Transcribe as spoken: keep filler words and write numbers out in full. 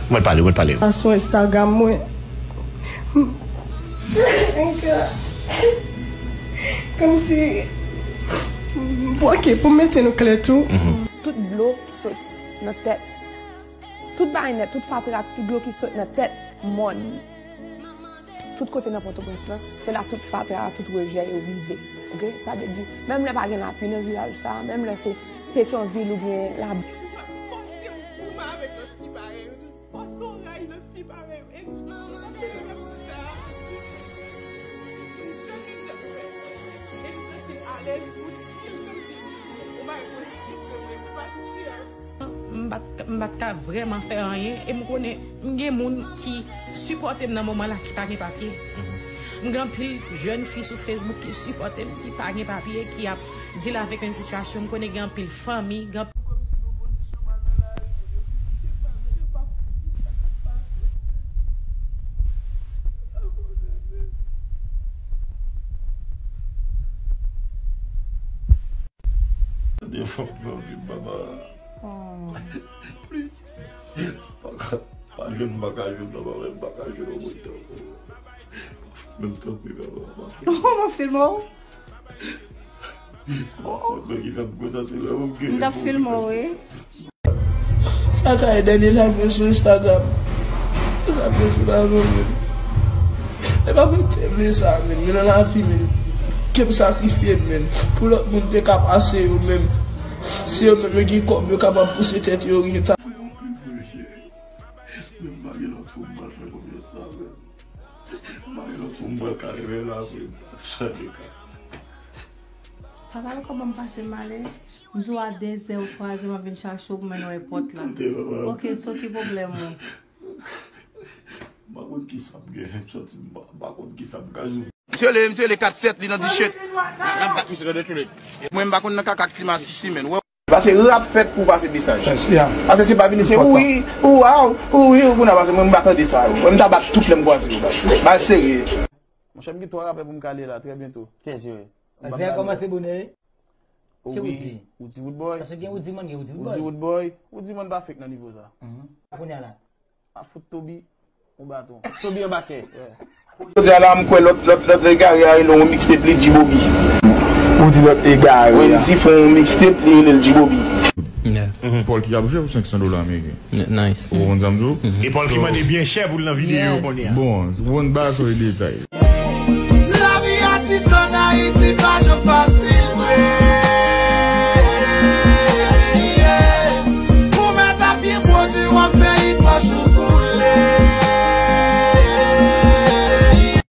Mwen pale, mwen pale. Sou Instagram mwen. Kòmsi, ok, pou m mete nou klè tou. Tout dlo ki sot nan tèt, tout bagay nèt, tout fatra, tout dlo ki sot nan tèt mòn, tout kote nan Pòtoprens lan, se la tout fatra, tout rejè yo rive. Ok? Sa vle di, menm lè pa gen lapli nan vilaj sa, menm lè se Petyonvil oubyen la. Fòse m kouman avèk lòt fi parèy yo tou. Fòse w rayi lòt fi parèy yo. E m, m ap fè sa. M janm gen tèt mwen. E m santi m alèz pou di l menm si ou bay pozitif ke mwen. M pa t chè. M pa t, m pa t ka vrèman fè anyen. E m konnen m gen moun ki sipòte m nan moman la ki pa gen papye. M gen anpil jèn fi sou Facebook ki sipòte m, ki pa gen papye, ki ap deal avèk menm sitiyasyon. M konnen gen anpil fanmi, gen Gade fanm nan vin, papa. Please. Pa ka, pa jwenn, pa ka jwenn nan, papa, pa ka jwenn yon moun tankou. Menm tankou, papa, pa fè. Ou filme w? Mwen ki fè m konsa, se lè ou gen. M t ap filme w, wi. Sa ka e dènye live mwen sou Instagram. Sa mwen sou la non, men. E pa mwen te vle sa, men. Men nan lavi, men. Ke m sakrifye, men. Pou lòt moun te ka pase yo, men. Si yo menm yo gen kòb, yo kapab pouse tèt yo, yo ta. Men m pa gen lòt fou m pral fè konfyans la, men. M pa gen lòt fou m pral kare la, men. Sa te ka. Papa, ou konprann m pase malè? M di w a dezè ou twazè m ap vin chache w pou mennen w èpòt la. Tande, papa. Ok, so ki pwoblèm ou? M pa konn ki sa m gen, m santi m pa, m pa konn ki sa m ka jwe. Misye le, misye le kat sèt, li nan t-shirt. N ap bat misye nan de tchoulèt. Mwen, m pa konn nan kaka ak ti masisi, menn. Ou wè? Pase rap fèt pou pase mesaj. Yeah. Pase se pa vini, se ou wi, ou waw, ou wi, ou kounye a pase mwen, m pa tande sa yo. Mwen, m ta bat tout lè m kwaze yo, baz. Baz serye. Monchè, m gen twa rapè pou m kale la, trè byento. Kiyès yo ye? Zè kòmanse bonè, wi. Ki Woody? Woody Woodboy. Paske gen Woody Man, gen Woody Woodboy. Woody Woodboy. Woody Man pa fake nan nivo sa. Kounye a la. A fout Toby yon baton. Toby anba kè. Jodi a la, m kwè lòt, lòt, lòt egare a rele yon mixtape li G-Bobby. Ou di lòt egare a. Wendy fè yon mixtape li rele l G-Bobby. Yeah. Paul ki ap jwe pou senk san dola ameriken. N-, nice. Ou konprann sa m di w? E Paul ki mande byen chè pou l nan videyo yo kounye a. Bon, ou konn bagay sa yo detay. Lavi atis ann Ayiti pa janm fasil.